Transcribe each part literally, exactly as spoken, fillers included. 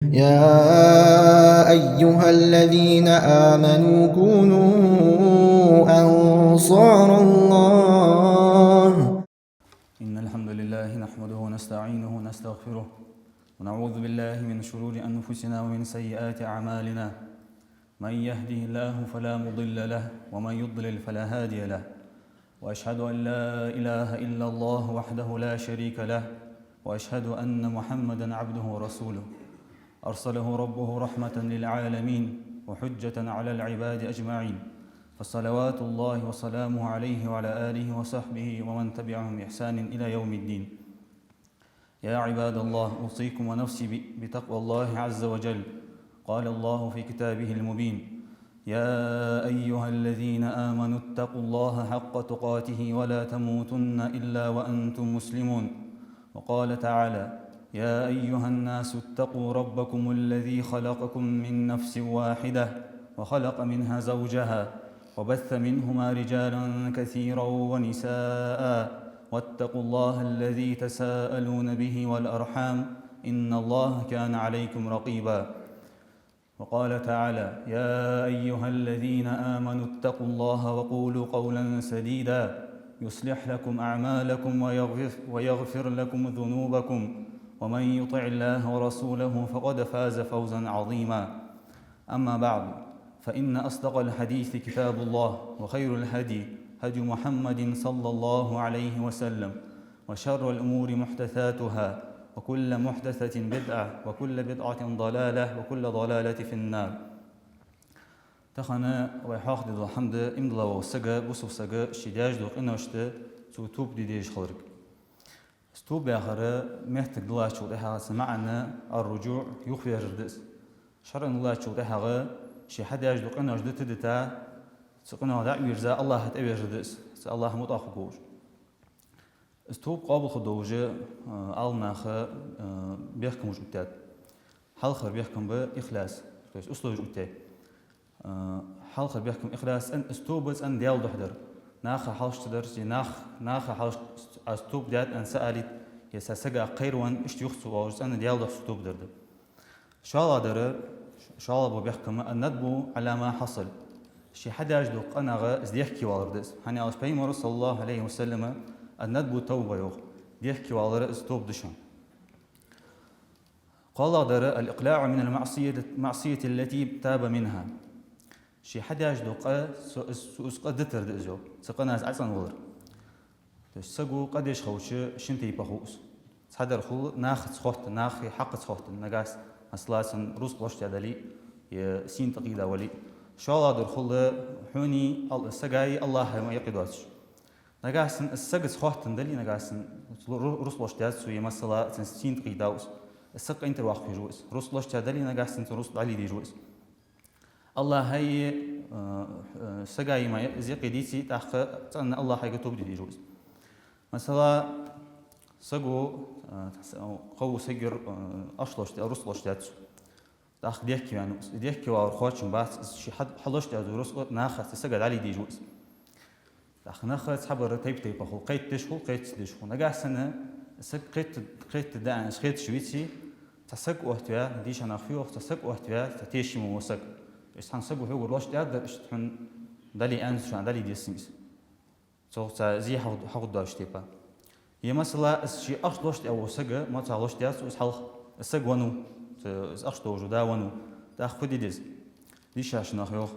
يا أيها الذين آمنوا كونوا أنصار الله. إن الحمد لله نحمده ونستعينه ونستغفره، ونعوذ بالله من شرور أنفسنا ومن سيئات أعمالنا. من يهده الله فلا مضل له، ومن يضلل فلا هادي له. وأشهد أن لا إله إلا الله وحده لا شريك له، وأشهد أن محمدا عبده ورسوله، أرسله ربه رحمة للعالمين وحجة على العباد أجمعين، فصلوات الله وسلامه عليه وعلى آله وصحبه ومن تبعهم بإحسان إلى يوم الدين. يا عباد الله، أوصيكم ونفسي ب-، بتقوى الله عز وجل. قال الله في كتابه المبين: يا أيها الذين آمنوا اتقوا الله حق تقاته ولا تموتن إلا وأنتم مسلمون. وقال تعالى: يا أيها الناس اتقوا ربكم الذي خلقكم من نفس واحدة وخلق منها زوجها وبث منهما رجالا كثيرا ونساء، واتقوا الله الذي تساءلون به والأرحام، إن الله كان عليكم رقيبا. وقال تعالى: يا أيها الذين آمنوا اتقوا الله وقولوا قولا سديدا، يصلح لكم أعمالكم ويغفر، ويغفر لكم ذنوبكم، ومن يطع الله ورسوله فقد فاز فوزا عظيما. أما بعد، فإن أصدق الحديث كتاب الله، وخير الهدي هدي محمد صلى الله عليه وسلم، وشر الأمور محدثاتها، وكل محدثة بدعة، وكل بدعة ضلالة، وكل ضلالة في النار. Тахан вай хьоахаде дола хӀама да, иман дилла вола саг, бусалба саг, ший даьш дола къиношта цо тоба де дезаш хиларга. Из тоба яхар моттиг диллачул тӀехьагӀа цун маӀан الرجوع, юхавер да из. ШарӀан диллачул тӀехьагӀа ший хьадаьш дола къинош дита-дита, цу къинах дӀа а вийрза, АллахӀа тӀаверзар да из, цу АллахӀа мутӀахьа хургволаш. Из тоба къоабал хургдолаш, а, Ӏаламнаха, а, бехкамаш оттадаьд. Хьалхара бехкам ба ихлас, то есть условеш оттаяьй. А, хьалхара бехкам ихлас, цӀена из тоба, цӀена Даьла духьа дар. Наха хьалхашка ца дар, е нах, наха хьалхашка аз тоба даьд аьнна ца алийта, е са сага кхайрван, иштта юха ца воалаш, цӀена Даьла духьа тоба дар да. ШоллагӀдар, шоллагӀа бола бехкам الندم على ما حصل. Ший хьадаьш долча къинах из дехкевалар да из. ХӀана аьлча Пайхамара, صلى الله عليه وسلم, الندم توبة йоах. Дехкевалар из тоба да шоана. КхоалагӀдар الإقلاع من المعصية، المعصية التي تاب منها. Ший хьадаьш дола къа, цо из, цо из къа дитар да из йоах. Цу къинах из ӀацӀенвалар. То есть саго къа деш хилча шин тайпара хул из. Цхьадар хул нахаца хоттаденна, наха хьакъаца хоттаденна. Нагахьа санна, масала, цун рузкъа лоаттадаь дале, е сийна тӀакхийда вале. ШоллагӀдар хул хьонеи Ал-, сагаи АллахӀаи ма юкъе доацаш. Нагахьа санна из сагаца хоттаденна дале, нагахьа санна ру-, рузкъа лоаттадаьд цо, е масала, цун сийна тӀакхийдав из. Из саг къинтӀера ваккха везаш ва из. Рузкъа лоаттадаь дале, нагахьа санна цун рузкъа дӀале дезаш ва из. АллахӀаи, э, э, сагаи ма из юкъе деце, тӀаккха цӀена АллахӀага тоба де дезаш ва из. Масала, саго, э, кхывва саг вар, э, ахча лоаттадаь, рузкъа лоаттадаьд цо. ТӀаккха дехкеваьннав из. Дехкевалар кхоачам бац, из ший хьа-, хьалоаттадаь дола рузкъа нахаца, сага дӀале дезаш ва из. ТӀаккха нах цхьабараш тайп-тайпара хул, кхетадеш хул, кхетадеш хул. Нагахьа санна саг кхета-, кхетаде аьнна хеташ веце, цхьа саг оттаваь, дийша нах фу йоах, цхьа саг оттаваь, цхьа тешаме вола саг. То есть цхьан саго хьогара лоаттадаьдар, иштта хьона дӀале аьнна, шоана дӀале деза из. Цох цхьа зе хьа-, хьагӀуддоацаш тайпара. Е масала, из ший ахча лоаттадаь вола саг, ма цхьа лоаттадаьд цо из хьалха, из саг веннав, ц-, из ахча долаш вола да веннав. ТӀаккха фу де деза? Дийша нах йоах,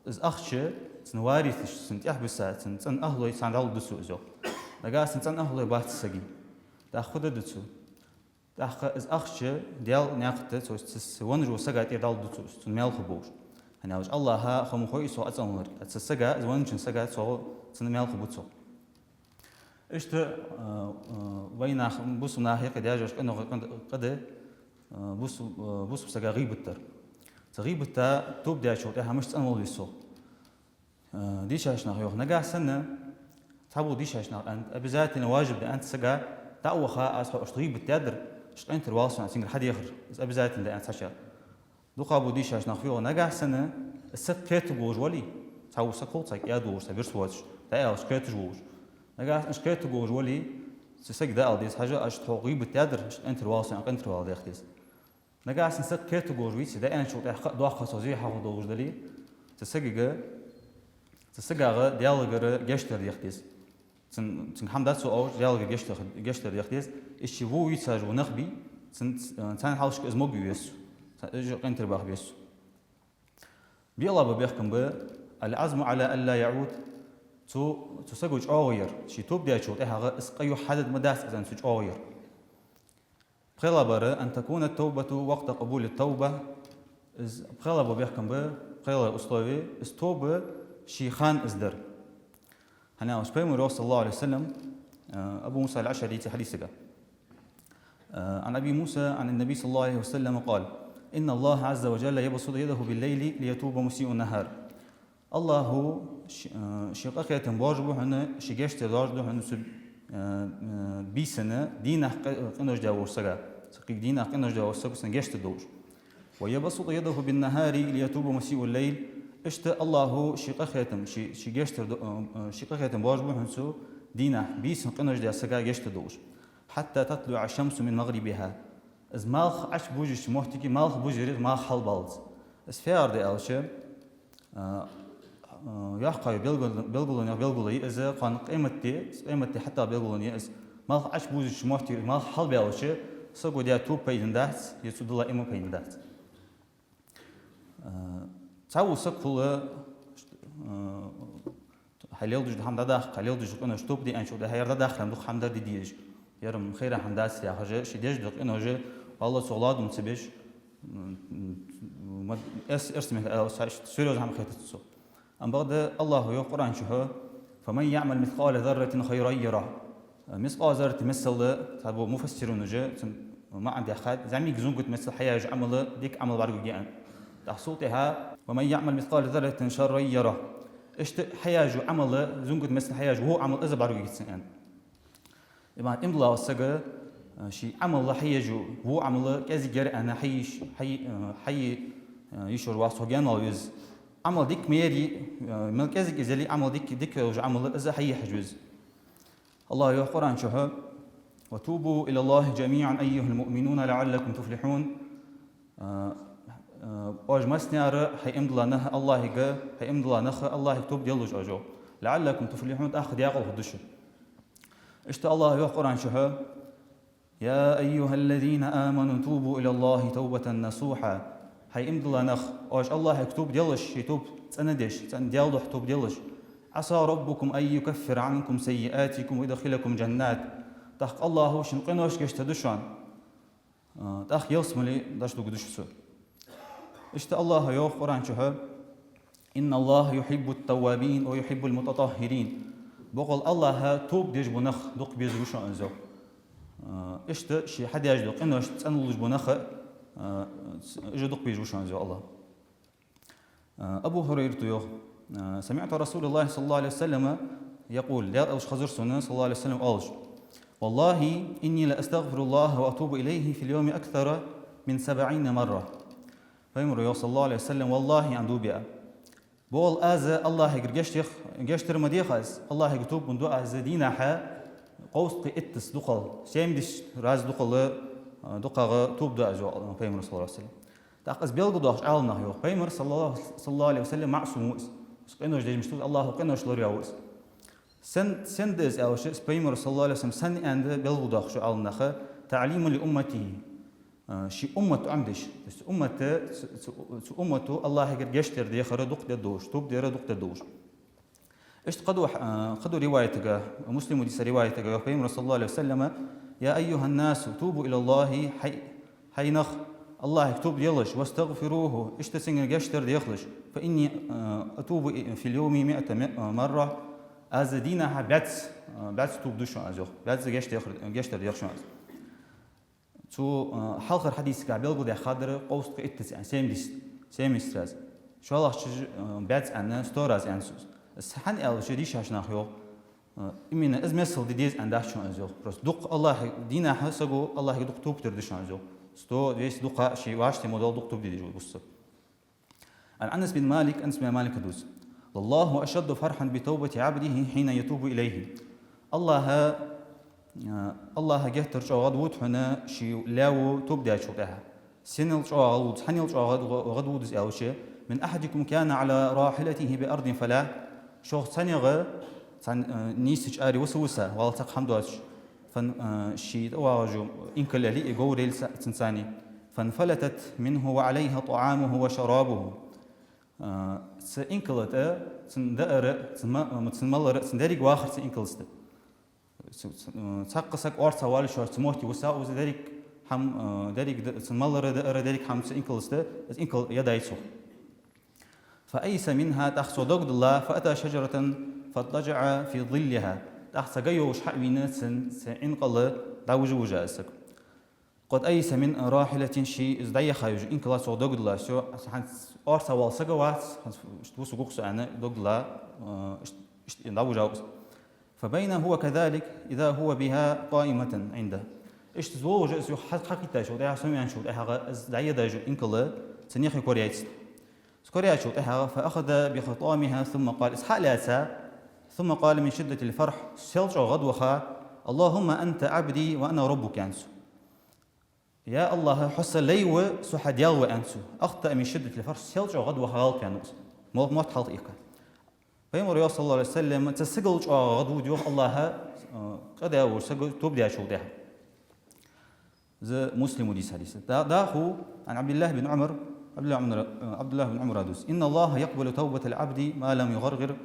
из ахча цун варисаша, цун тӀехьа бисача, цун цӀен ахӀлой цхьана дӀалургда цо из йоах. Нагахьа санна цӀен ахӀлой бац сага. ТӀаккха фу де деза цо? ТӀаккха из ахча Даьла наькъа тӀа, цо цу, цу веннача сага тӀера дӀалургда цо из, цунна маьл хургболаш. ХӀана аьлча АллахӀа хӀама хой из цох ӀацӀенвалар. Цу сага, из веннача сага цох, цунна маьл хургба цох. Иштта, а, а, вай нах, бусалба наха юкъе даьш долча къиношта юкъе да, а, бусалба, а, бусалба сага гӀийбат дар. Цу гӀийбатах тоба даьчул тӀехьагӀа мишта цӀенвала веза цох? Э, дийша нах йоах, нагахьа санна цхьабола дийша нах аьннад, обязательно важиб да аьннад сага, дӀа а ваха, аз хьох иштта гӀийбат даьдар, иштта къинтӀера вала со аьнна, цунгара хьадехар, из обязательно да аьннад цхьачар. ДукхагӀбола дийша нах фу йоах, нагахьа санна из саг кхетаргволаш вале, цхьавола саг хул, цхьа кӀаьда волаш, цхьа бирса воацаш, дӀааьлча кхеташ волаш. Нагахьа санна уж кхетаргволаш вале, цу сага дӀаала деза: хьажал, аз иштта хьох гӀийбат даьдар, иштта къинтӀера вала со аьнна, къинтӀера вала деха деза. Нагахьа санна саг кхетаргволаш веце, даьнначул тӀехьагӀа доккха цо зе хьахьургдолаш дале, цу сагага, цу сагага Даьлагара гешт дар деха деза. Цун, цунга хӀама дац цо оалаш, Даьлагара гешт дар, гешт дар деха деза. Иштта во вийцаш вола нах бий, цун, царна хьалхашка из могаве веза цо. Ца-, из къинтӀера баха беза цо. БиълагӀа бола бехкам ба العزم على ألا يعود. Цу, цу саго чӀоагӀо яр, ше тоба даьчул тӀехьагӀа из къа юхь хьадаргдац аьнна цо чӀоагӀо яр. ПхелагӀбар أن تكون التوبة وقت قبول التوبة. Из пхелагӀа бола бехкам ба, пхелагӀа условие, из тоба ший хана из дар. ХӀана аьлча Пайхамара йоах, صلى الله عليه وسلم, э, Абу Муса аль-АшӀарийца хьадисага. Э, عن أبي موسى عن النبي صلى الله عليه وسلم قال: إن الله عز وجل يبسط يده بالليل ليتوب مسيء النهار. АллахӀа ше, э, ший къахетам боаржабу хьона, ший гешт дар доаржаду хьона цу, э, э, бийсан дийнахьа къи-, къинош даь волча сага. Цу кхы дийнахьа къинош даь волча саго цунна гешт дар долаш. ويبسط يده بالنهار ليتوب مسيء الليل. Иштта АллахӀа ший къахетам, ший, ший гешт дар до-, э, э, ший къахетам боаржабу хьона цу дийнахьа, бийсан къинош даь сага гешт дар долаш. حتى تطلع الشمس من مغربها. Из малх Ӏочубужача моттиге, малх бужаргда, малх хьалбаллалца. Из фу яхар да аьлча, а, а, йоккхагӀа белгал-, белгалонех белгало я из, кхоана къематди, къематди хьатӀа белгалонех я из. Малх Ӏочубужача моттиге, малх хьалбаьлча, саго даь тоба пайдана дац, е цо дилла иман пайдана дац. Э, цхьавола саг хул, э, хьай леладеш дола хӀама дӀадаккха, хьай леладеш дола къинош тоба де аьнначул тӀехьагӀа, ер дӀадаккхарах дукха хӀама дар де дезаш. Ер-м хайра хӀама дац яхаш, ше деш дола къинош, валлахӀи, цо гӀалат ма ца беш, м, м, м, эрс-, эрсий меттала аьлча, серьёзно хӀама хетац цо. Амма бакъда АллахӀа йоах Къуръан чу: فمن يعمل مثقال ذرة خيرا يره. Мискъал заррати миссел, цхьабола муфассирунаша цун маӀан даьхад, зӀамига зунгат миссел хьаяьжа Ӏамал дика Ӏамал бӀаргагургья аьнна. ТӀаккха цул тӀехьагӀа: ومن يعمل مثقال ذرة شرا يره. Иштта хьаяьжа Ӏамал, зунгат миссел хьаяьжа во Ӏамал из бӀаргагургья цунна аьнна. Иман, иман дилла вола саг, э, ший Ӏамал хьаяьжа, во Ӏамал кӀезига яр аьнна хьае-, хьае-, э, хьае-, э, йиш йолаш вац, цо гаьнавала веза. Ӏамал дика ма ярий, э, мел кӀезига из яле а, Ӏамал дика, дика йолаш Ӏамал из хьае хьажа веза. АллахӀа йоах Къуръан чу: وتوبوا إلى الله جميعا أيها المؤمنون لعلكم تفلحون. Э, э, оаш массане а, хӀай иман дилла нах, АллахӀага, хӀай иман дилла нах, АллахӀага тоба делаш оаш, йоах. لعلكم تفلحون, тӀаккха даькъала хургда шо. Иштта АллахӀа йоах Къуръан чу: يا أيها الذين آمنوا توبوا إلى الله توبة نصوحا. ХӀай иман дилла нах, оаш АллахӀага тоба делаш, шоай тоба цӀена деш, цӀена Даьла духьа тоба делаш. عسى ربكم أن يكفر عنكم سيئاتكم ويدخلكم جنات. ТӀаккха АллахӀа шун къинош гешт ду шоана. А, тӀаккха ялсмале дӀачудугаргда шо цо. Иштта АллахӀа йоах Къуръан чу: إن الله يحب التوابين ويحب المتطهرين. Бокъонца АллахӀа тоба деш бола нах дукха безаш ва шоана, йоах. А, иштта ше хьадаьжа дола къинош цӀена луш бола нах, а, уж дукха безаш ва шоана, йоах АллахӀа. А, Абу ХӀурайрата йоах, а, سمعت رسول الله صلى الله عليه وسلم يقول, Даьла Элча хазар сона, صلى الله عليه وسلم, оалаш: والله إني لأستغفر الله وأتوب إليه في اليوم أكثر من سبعين مرة. Пайхамара йоах, صلى الله عليه وسلم: ВаллахӀи, аьнна дув биа, бокъонца аз АллахӀагара гешт дех-, гешт дар ма дех аз, АллахӀага тоба ма ду аз дийнахьа кховзткъеи иттаза дукхагӀа, семьдесят раз дукхагӀа, а, дукхагӀа тоба ду аз, йоах Пайхамара, صلى الله عليه وسلم. ТӀаккха из белгалдоахаш Ӏаламнаха йоах: Пайхамар, صلى الله, صلى الله عليه وسلم, маӀсум ва из. Из къинош деш мишта ва из, АллахӀа къинош лораваь ва из. Сен, сен да из аьлча, из Пайхамар, صلى الله عليه وسلم, сенна аьннад белгалдоахаш Ӏаламнаха: تعليما لأمته. А, ший уммат Ӏомадеш. То есть уммата, цу, цу, цу уммата АллахӀагара гешт дар дехар дукха дергдолаш, тоба дар дукха дергдолаш. Иштта кхыдолча, а, кхыдолча риваятага, Муслима дийца риваятага йоах Пайхамара, صلى الله عليه وسلم: يا أيها الناس توبوا إلى الله, хӀай, хӀай нах, АллахӀага тоба делаш, واستغفروه, иштта цунга гешт дар дехалаш, فإني, а, أتوب في اليوم مائة م-, مرة, аз дийнахьа бӀаьзза, а, бӀаьзза тоба ду шоана аз, йоах, бӀаьзза гешт дехар, гешт дар дех шоана аз. Цу, а, хьалхарча хьадисагахь белгалдаьккхадар кховзткъеи иттаза аьнна, семьдесят, семьдесят раз. ШоллагӀча, а, бӀаьзза аьнна, сто раз аьннад цо из. Из хӀана аьлча, дийшача наха йоах, а, именно из миссел де деза аьнна дац шоана из, йоах. Просто дукха АллахӀа, дийнахьа саго АллахӀага дукха тоба дергда шоана из, йоах. Сто, двести дукха, ший вӀаштӀехьа мо дола дукха тоба де дезаш ва из. عن أنس بن مالك, Анас бин Малика дувц: لله أشد فرحا بتوبة عبده حين يتوب إليه. АллахӀ, а, АллахӀ геттара чӀоагӀа гӀадвода хьона ший лаьво тоба даьчул тӀехьагӀа. Сенал чӀоагӀа гӀадвуд, хьанал чӀоагӀа гӀа-, гӀадвуд из аьлча, من أحدكم كان على راحلته بأرض فلاة, шух цхьаннех, цхьан, э, нийсача аре виса-виса, вала цхьаккха хӀама доацаш, фан-, э, ший тӀавагӀаш йола инкал яле а, говр яле цунцара, فانفلتت منه وعليها طعامه وشرابه. Э, цу инкала тӀа цун даар, цун ма-, цун малар, цун деррига вахар цу инкалаца тӀа. Ц-, ц-, э, цхьаккха саг орцагӀваьлча, цу метте виса, из деррига хӀама, э, деррига д-, цун малар, даар, деррига хӀама цу инкалаца тӀа, из инкал яьй цох. فأيس منها, тӀаккха цо дог дилла, فأتى شجرة فاضطجع في ظلها. ТӀаккха цхьа га йолаш хьавена цун, цу инкала дӀавижа-вижа из саг. قد أيس من راحلته, ший из дӀаяхай уж инкала цо дог дилла, всё, хӀанз орцагӀвала саг вац, хӀанз вусаргва-кх со аьнна дог дилла, э, ишт-, ишт-, дӀавижав из. فبينا هو كذلك إذا هو بها قائمة عنده. Иштта из волаш из юха хьа-, хьакхийттачул тӀехьагӀа, сомаянчул тӀехьагӀа из дӀаяьй уж инкала цун юхе кораяьй цунна. Из кораяьчул тӀехьагӀа, فأخذ بخطامها ثم قال, из хьа а лаьца, ثم قال من شدة الفرح, сел чӀоагӀа гӀадваха, اللهم أنت عبدي وأنا ربك, аьннад цо. Я АллахӀ, хьо са лай ва, со хьа Даьла ва, аьннад цо. أخطأ من شدة الفرح, сел чӀоагӀа гӀадваха гӀалат ваьннав из. Мо-, мотт хьалха ихка. Пайхамара йоах, صلى الله عليه وسلم, цу сагал чӀоагӀа гӀадвуд, йоах, АллахӀ, э, къа даь вола саг тоба даьчул тӀехьагӀа. Из Муслима дийца хьадис да. Да-, дӀахо, عن عبد الله بن عمر, Ӏабдуллахь бин Ӏумара, э, Ӏабдуллахь бин Ӏумара дувц: إن الله يقبل توبة العبد ما لم يغرغر.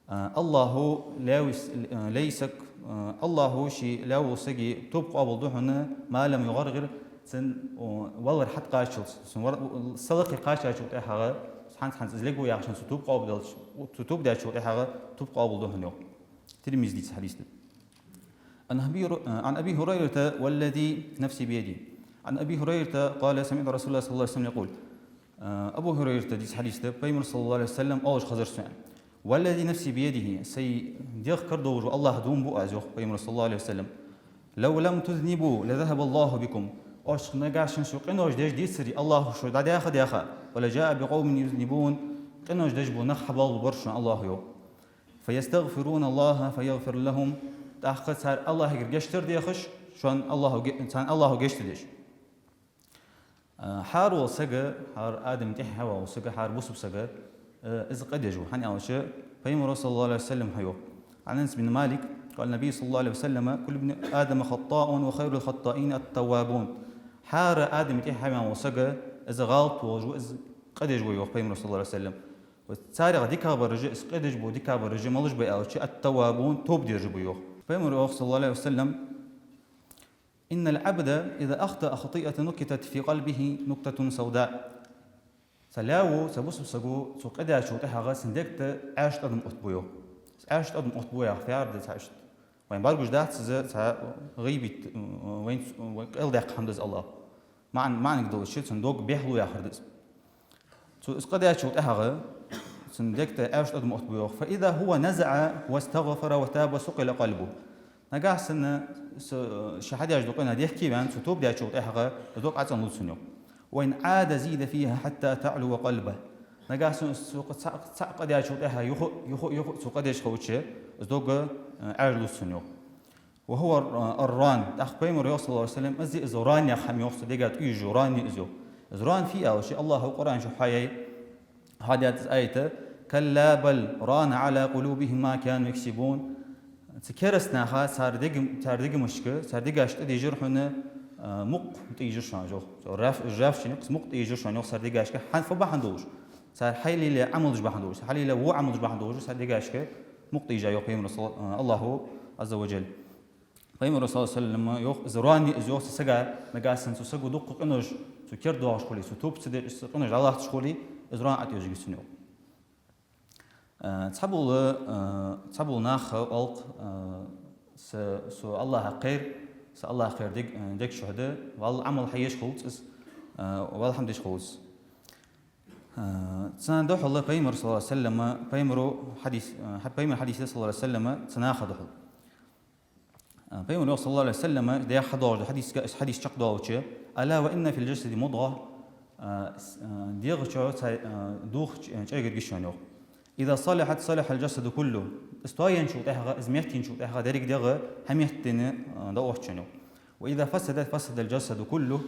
Э, АллахӀа лаьвис-, э, лай саг, э, АллахӀа ший лаьв волча сага тоба къоабалду хьона, ما لم يغرغر, цун, о, валар хьатӀакхаччалца, цун вар-, са лакхе кхаччачул тӀехьагӀа, хӀанз-хӀанз из лергва яхаш, цун тоба къоабалдича, цо тоба даьчул тӀехьагӀа тоба къоабалду хьона, йоах. Тирмизе дийца хьадис да. عن أبي ر-، عن أبي هريرة والذي نفسي بيده. عن أبي هريرة قال: سمعت رسول الله صلى الله عليه وسلم يقول. Э, Абу Хурайрата дийца хьадис да, Пайхамар, صلى الله عليه وسلم, оалаш хазар сона: والذي نفسي بيده, сай дегӀ кара долаш вола АллахӀа дув буъ аз, йоах Пайхамара, صلى الله عليه وسلم: لو لم تذنبوا لذهب الله بكم. Оаш нагахьа санна шо къинош деш дацаре, АллахӀа шо дӀадаьха а даьха, ولجاء بقوم يذنبون, къинош деш бола нах хьабоалабергбар шоана АллахӀа, йоах. فيستغفرون الله فيغفر لهم. ТӀаккха цар АллахӀагара гешт дар дехаш, шоана АллахӀа ге-, царна АллахӀа гешт деш. Э, хӀара вола саг, хӀара Адама тӀехьа хьавена вола саг, хӀара бусалба саг, э, из къа деш ва. ХӀана аьлча, Пайхамара, صلى الله عليه وسلم, хьайоах. عن أنس بن مالك قال: النبي صلى الله عليه وسلم: كل ابن آدم خطاء وخير الخطائين التوابون. ХӀара Адама тӀехьа хьавена вола саг, из гӀалат волаш ва, из къа деш ва, йоах Пайхамара, صلى الله عليه وسلم. Царех дикагӀбараш, из къа деш бола дикагӀбараш малаш ба аьлча, التوابون, тоба дераш ба, йоах. Пайхамара йоах, صلى الله عليه وسلم: إن العبد إذا أخطأ خطيئة نكتت في قلبه نكتة سوداء. Цхьа лаьво, цхьа бусалба саго, цо къа даьчул тӀехьагӀа цун дега тӀа Ӏаьржа тӀадам оттабу, йоах. Ӏаьржа тӀадам оттабу яхар фу яхар да, цхьа иштта. Вайна бӀаргагуш дац из, цхьа гӀийбат, вайна, вайна кӀалдаккха хӀама да из, АллахӀа. МаӀан-, маӀанга долаш, цун дог бӀехлу яхар да из. Цо из къа даьчул тӀехьагӀа цун дега тӀа Ӏаьржа тӀадам оттабу, йоах. فإذا هو نزع واستغفر وتاب صقل قلبه. Нагахьа санна с-, ше хьадаьча дукъана дехке а ваьнна, цо тоба даьчул тӀехьагӀа из дог ӀацӀенлуц цунна, йоах. وإن عاد زيد فيها حتى تعلو قلبه. Нагахьа санна цо цаӀ-, цаӀ къа даьчул тӀехьагӀа юха, юха, юха цо къа деш хилча, из дог, э, Ӏаьржлуц цунна, йоах. وهو الر-، الران. ТӀаккха Пайхамара йоах, صلى الله عليه وسلم, из я из ран яха хӀама, йоах, цу дега тӀа уйла йолаш ран я из, йоах. Из ран фу я аьлча, АллахӀа Къуръан чу хьаяь-, хьадаьд из аят: كلا بل ران على قلوبهم ما كانوا يكسبون. Цу кераста наха цар дега-, цар дегашка, цар дегашка тӀадийжар хьона, а, мукъ тӀайийжар шоана, йоах. Цу ряф-, ряфшинкъ мукъ тӀайийжар шоана, йоах, цар дегашка. ХӀана, фу бахьан долаш? Цар хьалелаь Ӏамалаш бахьан долаш, хьалелаь во Ӏамалаш бахьан долаш, цар дегашка мукъ тӀайийжай, йоах Пайхамара, صلى-, а, АллахӀа عز وجل. Пайхамара, صلى الله عليه وسلم, йоах, из ран я из, йоах, цу сага, нагахьа санна цу саго дукха къинош, цо кердадоагӀаш хуле, цо тоба ца деш, къинош дӀалоацаш хуле, из ран ӀотӀаежаргья цунна, йоах. Э, цхьабола, э, цхьабола нах оал-кх, э, са, со АллахӀах кхер, са АллахӀах кхер дег-, э, дег чу да, валлахӀи, Ӏамал хьаеш хилац из, э, валлахӀи, Ӏамал деш хилац. Э, царна духьала Пайхамара, صلى الله عليه وسلم, Пайхамара хьадис, э, хьа-, Пайхамара хьадис да, صلى الله عليه وسلم, цу наха духьала. Э, Пайхамара йоах, صلى الله عليه وسلم, дехьа хьадоагӀаш да хьадисга, хьадис чакхдоалача: ألا وإن في الجسد مضغة, э, с-, э, дегӀа чу цхьа, э, дулх ч-, э, чӀегиргья шоана, йоах. إذا صلحت صلح الجسد كله. Из тоаенначул тӀехьагӀа, из меттаенначул тӀехьагӀа деррига дегӀ хьаметтаденна, э, дӀаотт шоана, йоах. وإذا فسدت فسد الجسد كله.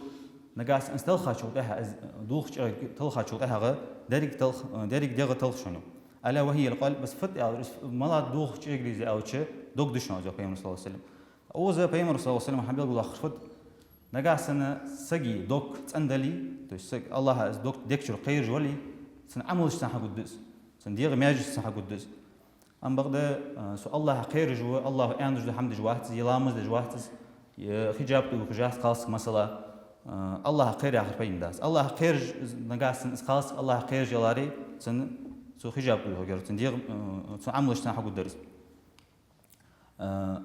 Нагахьа санна из талхачул тӀехьагӀа, из дулх чӀегӀиг талхачул тӀехьагӀа, деррига талх-, деррига дегӀ талх шоана. ألا وهي القلب, из фуд аьлча, из мала дулх чӀегӀига из аьлча, дог да шоана, йоах Пайхамара, صلى الله عليه وسلم. Укхаза Пайхамара, صلى الله عليه وسلم, хьабелгалдоаккхар фуд: нагахьа санна сага дог цӀена дале, то есть саг, АллахӀа из дог дег чура кхераш вале, цун Ӏамалашца хьагургда из, цун дегӀа маьждигашца хьагургда из. Амма бакъда, а, со АллахӀ кхераш ва, АллахӀа аьнна долаш дола хӀама деш вац из, е ламаз деш вац из, е хиджаб тӀаювхаш яц кхалсаг, масала, а, АллахӀ кхер яхар пайда бац. АллахӀ кхераш, из нагахьа санна из кхалсаг АллахӀ кхераш яларе, цун, цо хиджаб тӀаювхаргьяр, цун дегӀ-, а, цун Ӏамалашца хьагургдар из. А,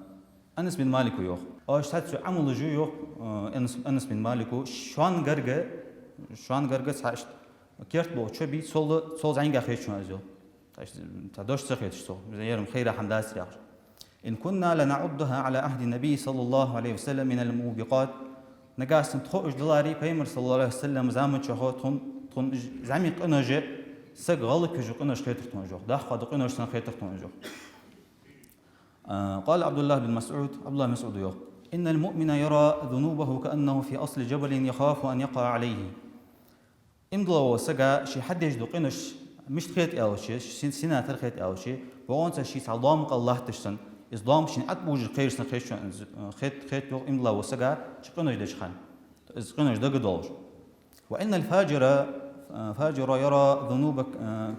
Анас бин Малика йоах. Оаш цхьацца Ӏамалаш ю, йоах, а, Анас, Анас бин Малика, шоана гарга, шоана гарга цхьа иштта керта болча чо бий, цул, цул зӀамига хет шоана из, йоах. Цхьа дош ца хеташ цо, ер-м хайра хӀама дацар яхаш. إن كنا لنعدها على عهد النبي صلى الله عليه وسلم من الموبقات. Нагахьа санна тхо уж даларе, Пайхамара, صلى الله عليه وسلم, заман чухь тхона, тхона уж зӀамига къинош, саг гӀалгӀа кхуьжу къинош хетар тхона уж, йоах. Дохко дола къинош санна хетар тхона уж, йоах. А, قال عبد الله بن مسعود, Ӏабдуллахь бин МасӀуда йоах: إن المؤمن يرى ذنوبه كأنه في أصل جبل يخاف أن يقع عليه. Иман дилла вола сага ше хьадеш дола къинош мишта хет аьлча, син-, сина тара хет аьлча, бокъонца ше цхьа лоам кӀал латташ санна, из лоам шийна тӀабужаш кхераш санна хет шоана, хет, хет, йоах, иман дилла вола сага ше къинош деча хана. Из къинош дага долаш. وإن الفاجر، فاجر يرى ذنوب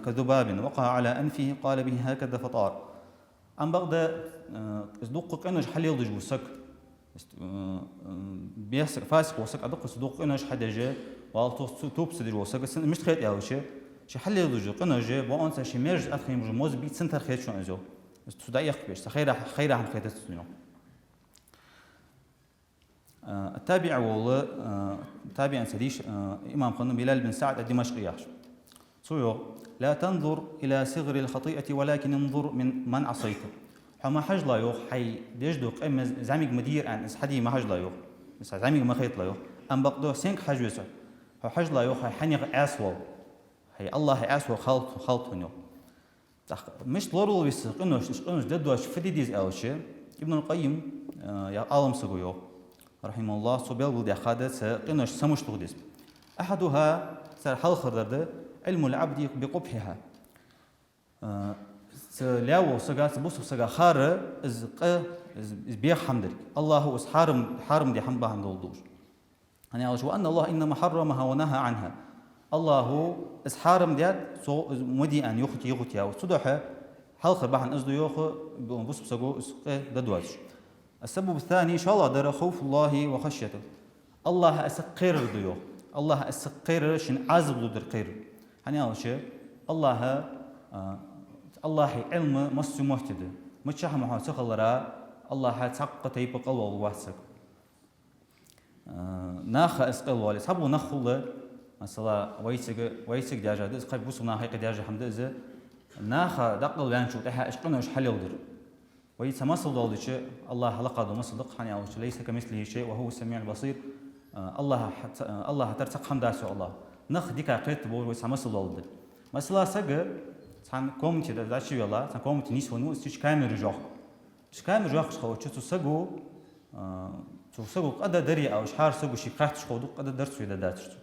كذباب وقع على أنفه قال به هكذا فطار. Амма бакъда, э, из дукха къинош хьалеладеш вола саг, э, э, бесаг, фасикъ вола саг, а дукха из дукха къинош хьадеш, валлахӀи, цо цу-, тоба ца деш вола саг, цунна мишта хет аьлча, ше хьалеладеш дола къинош, бокъонца ший маьждига тӀа хинна бола моз бий, цун тара хет шоана из, йоах. Из цо дӀаэккхабеш, цхьа хайра-, хайра хӀама хетац цунна, йоах. А, табиӀ вола, а, табиӀинца дийша, а, имам хиннав Билал бин СаӀд ад-Димашкъи яхаш. Цо йоах: لا تنظر إلى صغر الخطيئة ولكن انظر من، من عصيت. Хьо ма хьажалахь, йоах, хьай деш дола къа мел зӀамига ма дий аьнна, из хьаде ма хьажалахь, йоах. Из хьа зӀамига ма хеталахь, йоах. Амма бакъда сенга хьажа веза хьо? Хьо хьажалахь, йоах, хьай хьанех Ӏаьса вале. Хьай АллахӀах Ӏаьса вале хала, хала тхона, йоах. ТӀаккха мишта лоравала веза къинош, уж къинош де доацаш фу де деза аьлча, Ибнул Къаййим, э, яха Ӏалам саго йоах, رحمه الله, цо белгалдаьккхад цу къиношта цхьа мишта деза. أحدها, царех хьалхардар да, علم العبد بقبحها. Э, цу лаьво сага, цу бусалба сага хар из къа, из, из беха хӀама дар. АллахӀа из хьарам, хьарам даь хӀама бахьан долаш. ХӀана аьлча, وأن الله إنما حرمها ونهى عنها. АллахӀа из хьарам даьд, цо из ма де аьнна, йохийта, йохийта яьй. Цудухьа хьалхара бахьан из да, йоах, бу-, бусалба саго из къа де доацаш. السبب الثاني, шоллагӀдар, خوف الله وخشيته. АллахӀа из кхерар да, йоах. АллахӀа из кхерар, шийна Ӏазап лургдар кхерар. ХӀана аьлча, АллахӀа, а, АллахӀа Ӏилма массайолча метте да. Миччахьа ма хьо ца хилара, АллахӀа цхьаккха тайпа къайле воалларгвац саг. А, наха из къайле воале, цхьабола нах хул, масала, вайцига, вайцига даьржа да из, кхы бусалба наха юкъе даьржа хӀама да из, наха дӀакъайлаваьнначул тӀехьагӀа уж къинош хьалеладар. Вай цхьа масал доаладича, АллахӀа хьалакха дола масал да-кх, хӀана аьлча, ليس كمثله شيء وهو السميع البصير. А, АллахӀа хьа-, ца-, АллахӀа тара цхьаккха хӀама дац, йоах АллахӀа. Нах дика кхетаргболаш вай цхьа масал доаладар. Масала, саг цхьан комнате дӀа-, дӀачувелла, цхьан комнате нийсвеннав из, цу чу камераш йоах. Цу чу камераш йоаккхаш хилча, цу саго, а, цу саго къа де дарий аьлча, хӀара саго шийга хаьттача ховргда, къа де дар цо е дӀадацар цо.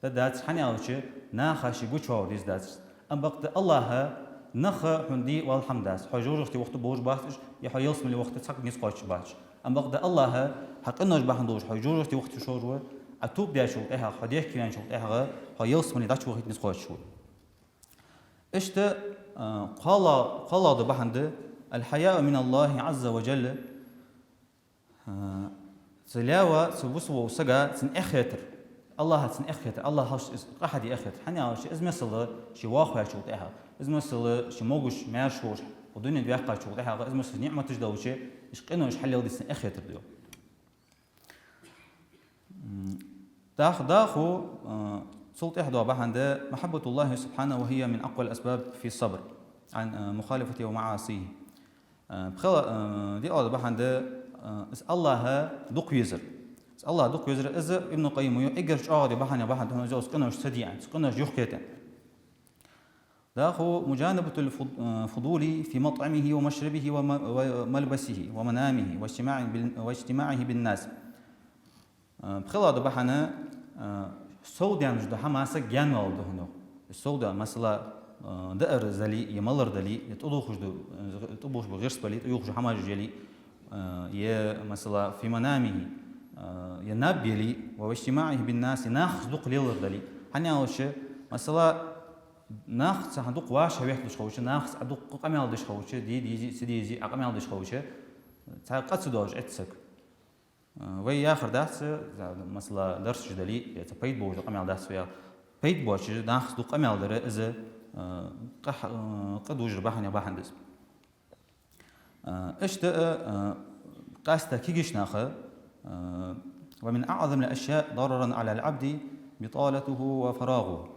ДӀадацар, хӀана аьлча, наха ше гучавоалавар из дацар. Амма бакъда АллахӀа наха хьона де вала хӀама дац. Хьо жожагӀате вахийта болаш бац уж, е хьо ялсмале вахийта цхьаккха низ кхоачаш бац уж. Амма бакъда АллахӀа хьа къинош бахьан долаш хьо жожагӀате вахийта шоаш ва, Ӏа тоба даьчул тӀехьагӀа, хьо дехкеваьнначул тӀехьагӀа, хьо ялсмале дӀачувахийта низ кхоачаш ва. Иштта, а, кхоалагӀ-, кхоалагӀа дола бахьан да, الحياء من الله عز وجل. А, цу лаьво, цу бусалба вола сага цунна эхь хетар. АллахӀа цунна эхь хетар. АллахӀа хьалхашка из къа хьаде эхь хетар. ХӀана аьлча, из масала ше вахаваьчул тӀехьагӀа, из масала ше могаш, маьрша волаш укх дунен тӀа ваьккхачул тӀехьагӀа, из масала ниӀматаш долча, уж къинош хьалеладе цунна эхь хетар да, йоах. М, дах-, дӀахо, а, цул тӀехьа дола бахьан да, محبة الله سبحانه وهي من أقوى الأسباب في الصبر عن، а, مخالفته ومعاصيه. А, пхела-, а, диълагӀа дола бахьан да, а, из АллахӀа дукха везар. Из АллахӀа дукха везар, из Ибн Къаййима йоах, эггара чӀоагӀа дола бахьанех бахьан да хьона из, из къинош ца де аьнна, из къинош юхакхета аьнна. ДӀахо مجانبة الفض-، а, الفضول في مطعمه ومشربه وم-، وملبسه ومنامه واجتماعه بال-، واجتماعه بالناس. А, пхелагӀа дола бахьан, А, сов даьнна да хӀама саг гаьнавалар да хьона йоах. Сов да, масала, а, даар дале, е малар дале, е тӀадувхаш да, а, тӀабувхаш ба гӀирс бале, тӀаювхаш хӀамаш яле, а, е, масала, في منامه, а, е наб яле, واجتماعه بالناس, нахаца дукха лелар дале. ХӀана аьлча, масала, нахаца хьа дукха вӀашагӀветталуш хилча, нахаца Ӏа дукха къамаьл деш хилча, де дезий, ца дезий, Ӏа къамаьл деш хилча, цхьа къа ца доалаш эццаг. Вай яхар дац, масала, дарсаш дале, е цхьа пайда болаш къамаьл дац вай яхар. Пайда боацаш нахаца дукха къамаьл дар из, а, къа, а, къа дужар бахьанех бахьан да из. А, иштта, а, къаьстта кагийча наха, а, ومن أعظم الأشياء ضررا على العبد بطالته وفراغه.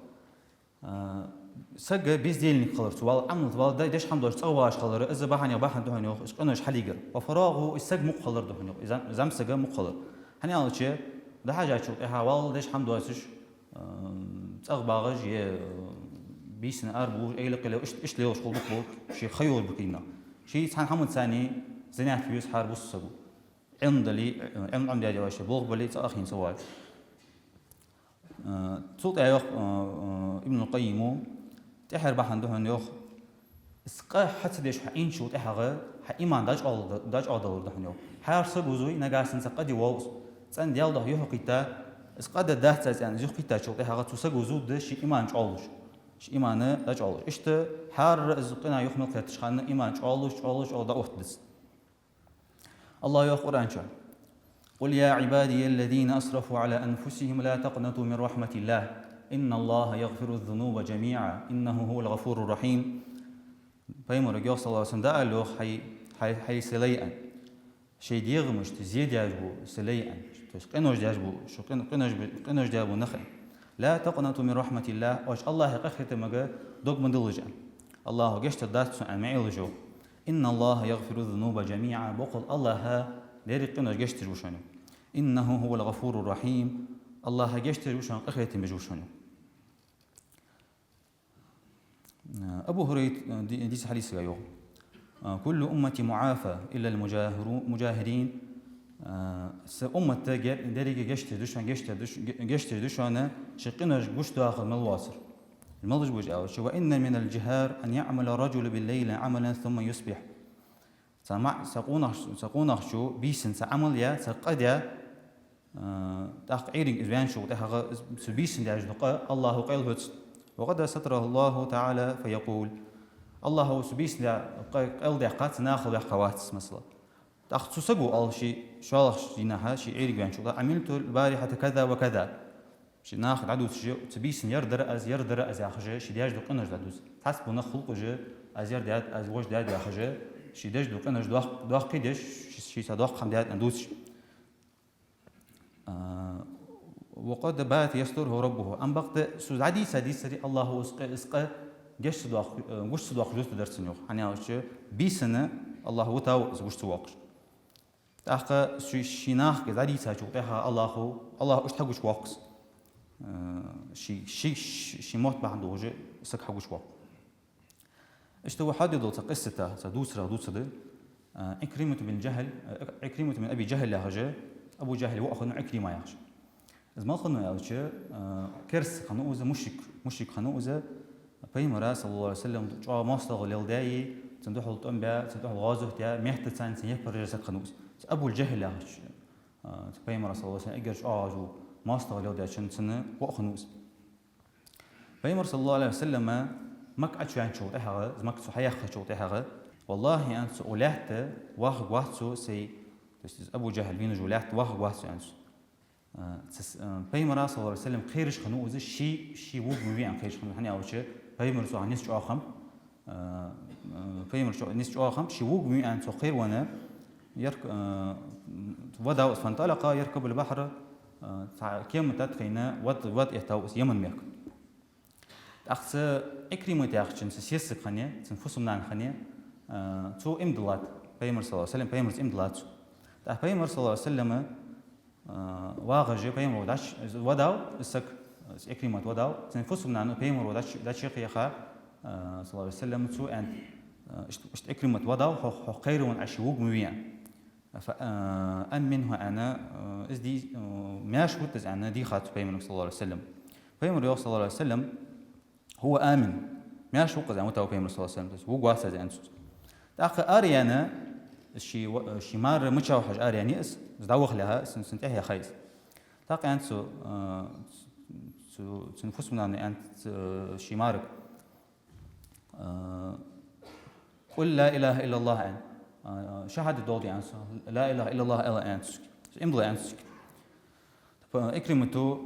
А, саг бездельник хилар, цу вала Ӏамал, вала де-, деш хӀама доацаш цӀагӀа вагӀаш хилар, из бахьанех бахьан да хьона йоах, из къинош хьалийгар. وفراغه, из саг мукх хилар да хьона йоах, из зам-, зам сага мукх хилар. ХӀана аьлча, дӀахьежачул тӀехьагӀа вала деш хӀама доацаш, а, цӀагӀа багӀаш, е, а, бийсанна арабувлаш, эйла-къайла, ишт-, иштта лелаш хул дукха болча, ший ха йолаш ба кийна. Ший цхьан хӀамаца цани занят веза хӀара бусалба саго. Ӏилма дале, Ӏилма Ӏомадаь воаллаш, болх бале, цӀагӀа хинна ца воаллаш. Э, цул тӀехьа йоах, э, э, Ибн аль-Къаййима, тӀехьара бахьан да хьона йоах, из къа хьа ца деш хьо Ӏийначул тӀехьагӀа хьа иман дӀачӀоагӀ-, дӀачӀоагӀдалар да хьона йоах. ХӀара саго зуй, нагахьа санна цхьа къа де воалл из, цӀена Даьла духьа юхь кхийтта, из къа де дац аз аьнна, из юхь кхийттачул тӀехьагӀа цу саго зувргда ший иман чӀоагӀлуш, ший иман дӀачӀоагӀлуш. Иштта хӀара из къина юхь мел кхеттача хана иман чӀоагӀлуш, чӀоагӀлуш, чӀоагӀлуш дӀаоттаргда из. АллахӀа йоах Къуръан чу: قل يا عبادي الذين أسرفوا على أنفسهم لا تقنطوا من رحمة الله إن الله يغفر الذنوب جميعا إنه هو الغفور الرحيم. Пайхамарга йоах, саллаллахӀу Ӏалайхи ва саллам, дӀаала йоах: хӀай, хӀай, хӀай са лай, аьнна. Шоай дегӀамашта зе деш бола са лай, аьнна. То есть къинош деш бола, шо къин-, къинош бе-, къинош деш бола нах, аьнна. لا تقنطوا من رحمة الله, оаш АллахӀа къахетамага дог ма диллалаш, аьнна. АллахӀа гешт дергдац цунна, аьнна, ма Ӏелаш, йоах. إن الله يغفر الذنوب جميعا, боккъал АллахӀ деррига къинош гешт деш ва шоана. إنه هو الغفور الرحيم, АллахӀ гешт деш ва шоана, къахетам беш ва шоана. Абу ХӀурайрас, э, ди-, дийцача хьадисага йоах: كل أمتي معافى إلا المجاهرو-, المجاهرين. Э, са уммат ге-, деррига гешт деш да шоана, гешт деш да ш-, ге-, гешт деш да шоана, ший къинош гучадоахар мел воацар. Малаш ба уж аьлча: وإن من الجهار أن يعمل الرجل بالليل عملا ثم يصبح. Цхьа ма-, цхьа къонах-, цхьа къонахчо бийсанна цхьа Ӏамал яь, цхьа къа даь, а, тӀаккха Ӏуйрийна из ваьнначул тӀехьагӀа из, цу бийсанна деш дола къа АллахӀа къайладу хьоца. وقد ستره الله تعالى فيقول. АллахӀа цу бийсанна даь къа къайладаьккха, цу нахал ваьккха вац, масала. ТӀаккха цу саго оал ший шоллагӀча дийнахьа, ший Ӏуйрийна ваьнначул тӀехьагӀа: عملت البارحة كذا وكذا. Ший наха дӀадувцаш, цу бийсанна ер дир аз, ер дир аз яхаш, ший деш дола къинош дӀадувц. Цхьацца бола нах хул-кх уж, аз ер даьд, аз вож даьд яхаш, ший деш дола къинош доккх-, доккхий деш, ший, ший цхьа доккха хӀама даьд аьнна дувцаш. А, وقد بات يستره ربه. Амма бакъда цо дӀадийца дийцаре АллахӀа из къа, из къа гешт ца доаккх-, э, гуча ца доаккхаш дутаргдар цунна, йоах. ХӀана аьлча бийсанна АллахӀ витав из гуча ца воаккхаш. ТӀаккха ший, ший нахага из дӀадийцачул тӀехьагӀа АллахӀа, АллахӀа иштта хьагуча воаккх из. Э, ший, ший, ший, ший мотт бахьан долаш саг хьагуча воаккх. Иштта ва хьадис дола цхьа къиссат, цхьа дувцар дувцаргда. Э, Ӏикримат бин Джахьл, э, Ӏикримат бин Аби Джахьл яхаш, Абу Джахьла воӀ хиннав Ӏикрима яхаш. Из мала хиннав аьлча, э, кераста хиннав из, мушрик, мушрик хиннав из, Пайхамара, саллаллахӀу Ӏалайхи ва саллам, чӀоагӀа моастагӀал леладаь, цунна духьал тӀом баь, цунна духьал гӀазот даь, мехка царна цун яппараш еза саг хиннав из. Из Абу Джахьл яхача, э, Пайхамара, саллаллахӀу Ӏалайхи ва саллам, эггара чӀоагӀа вол моастагӀал леладаьчун цун воӀ хиннав из. Пайхамар, саллаллахӀу Ӏалайхи ва саллам, Макка Ӏочуваьнначул тӀехьагӀа, из Макка цо хьаяьккхачул тӀехьагӀа: «ВаллахӀи, — аьннад цо, — укх лаьтта вахаргвац со сай», то есть из Абу Джахьл вийна йола лаьтта вахаргвац со, аьннад цо. А, цу с-, а, Пайхамара, саллаллахӀу Ӏалайхи ва саллам, кхераш хиннав из, ше, ше вувргма ве аьнна кхераш хиннав, хӀана аьлча Пайхамарца цунна низ чӀоагӀа хиннаб, а, а, Пайхамарца низ чӀоагӀа хиннаб, ше вувргма ве аьнна цо кхеравенна, ярк-, а, вадав из, فانطلق يركب البحر, а, цхьа кема тӀатӀахьийна, вад-, вад эттав из Яман мехка. ТӀаккха цу Ӏикримат яхачун цу сесаг хиннай, цун фусам-нана хиннай, а, цо иман диллад, Пайхамар, саллаллахӀу Ӏалайхи ва саллам, Пайхамарца иман диллад цо. ТӀаккха Пайхамар, саллаллахӀу Ӏалайхи ва саллам, а, вагӀаш, Пайхамаро дӀач-, вадав из саг, из Ӏикримат вадав, цун фусам-нана Пайхамаро дӀач-, дӀачуяха, а, саллаллахӀу Ӏалайхи ва саллам, цо аьннад, а, иштта, иштта Ӏикримат вадав, хьох, хьох кхеравенна Ӏа ше вувргма ве аьнна. فآمنه аьнна, из ди-, маьрша вуттаз аьнна дийхад цо пайхамарга, صلى الله عليه وسلم. Пайхамара йоах, صلى الله عليه وسلم: هو آمن. Маьрша ва-кх из аьнна, вутав пайхамар, صلى الله عليه وسلم. Вувргвац из аьннад цо. ТӀаккха араяьнна, ший ва-, ший мар мичав хьажа араяьннай из, из дӀаваха лаьрхӀа, цун, цун тӀехьа яьхай из. ТӀаккха аьннад цо, цу, цун фусам-нанас аьннад ший марага: قل لا إله إلا الله аьнна. Шахьадат доаладе аьннад цо. لا إله إلا الله ала аьннад цо. Иман дилла аьннад цо. Икримата